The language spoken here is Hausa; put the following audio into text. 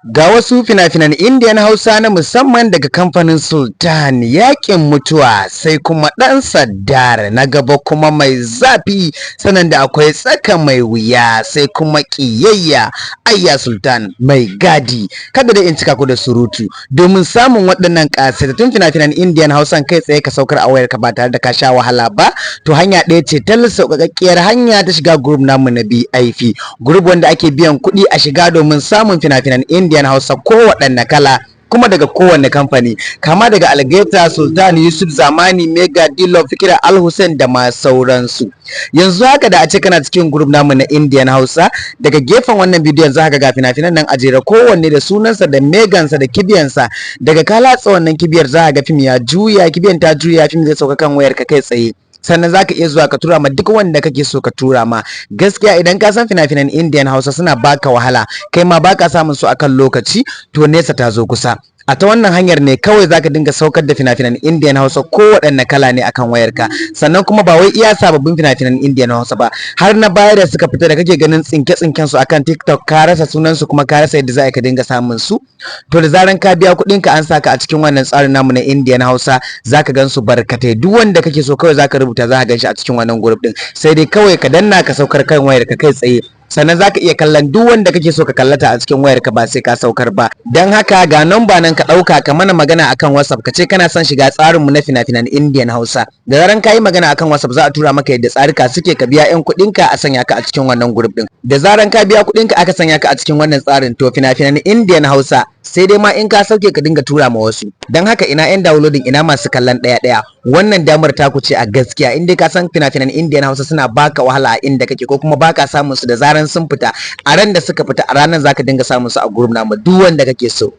Ga wasu fina-finan Indiyan Hausa na musamman daga kamfanin Sultan: Yaƙin Mutuwa, sai kuma Ɗan Saddar, na gaba kuma mai zafi, sannan da akwai Tsaka Mai Wuya, sai kuma Ƙiyayya, Ayya Sultan Mai Gadi. Kada da in cika ku da surutu, domin samun waɗannan ƙasaitattun fina-finan Indiyan Hausan kai tsaye ka saukar a wayarka ba tare da ka sha wahala ba, to hanya ɗaya ce ta sauƙaƙƙiyar hanya ta shiga group namu na BIP, group wanda ake biyan kuɗi a shiga domin samun fina-finan Indian Hausa kowaɗanne kala, kuma daga kowanne kamfani, kama daga Algaita, Sultan, Yusuf Zamani, Mega, Dilo, Fikira, Al Hussein da ma sauransu. Yanzu haka da a ce kana cikin group namu na Indian Hausa, daga gefen wannan bidiyon za ka ga fina-finan nan a jere, kowanne da sunansa da megansa da kibiyansa. Daga ka latsa wannan kibiyar, za ka ga fim ya juya, kibiyan ta juya, fim zai sauka kan wayarka kai tsaye. Sannan za ka iya zuwa ka tura ma duk wanda kake so ka tura ma. Gaskiya, idan ka san fina-finan Indian Hausa suna baka wahala, kai ma baka samun su akan lokaci, to nesa ta zo kusa. A ta wannan hanyar ne kawai zaka dinga saukar da fina-finan Indian Hausa ko waɗanne kala ne akan wayarka. Sannan kuma ba wai iya sababbin fina-finan Indian Hausa ba, har na baya da suka fita da kake ganin tsinke-tsinken su akan TikTok, ka rasa sunan su kuma ka rasa yadda za ka dinga samun su, to da zaran ka biya kuɗin ka an saka a cikin wannan tsarin namu na Indian Hausa, zaka gan su barkatai. Duk wanda kake so kawai zaka rubuta, za ka gan shi a cikin wannan group din. Sai dai kawai ka danna ka saukar kan wayarka kai tsaye. Sannan zaka iya kallon duk wanda kake so ka kallata a cikin wayarka ba sai ka saukar ba. Don haka ga namba nan, ka ɗauka ka mana magana akan WhatsApp, ka ce kana son shiga tsarin mu na fina-finan Indian Hausa. Da zaran ka yi magana akan WhatsApp, za a tura maka yadda tsarika suke, ka biya 'yan kuɗinka a sanya ka a cikin wannan group din. Da zaran ka biya kuɗinka aka sanya ka a cikin wannan tsarin, to fina-finan Indian Hausa sai dai ma in ka sauke ka dinga tura ma wasu. Don haka ina 'yan downloading, ina masu kallon ɗaya ɗaya, wannan damar taku ce a gaskiya. In dai ka san fina-finan Indian Hausa suna baka wahala a inda kake, ko kuma baka samun su da zaran sun fita, a ran da suka fita a ranar zaka dinga samun su a group namu, duk wanda kake so.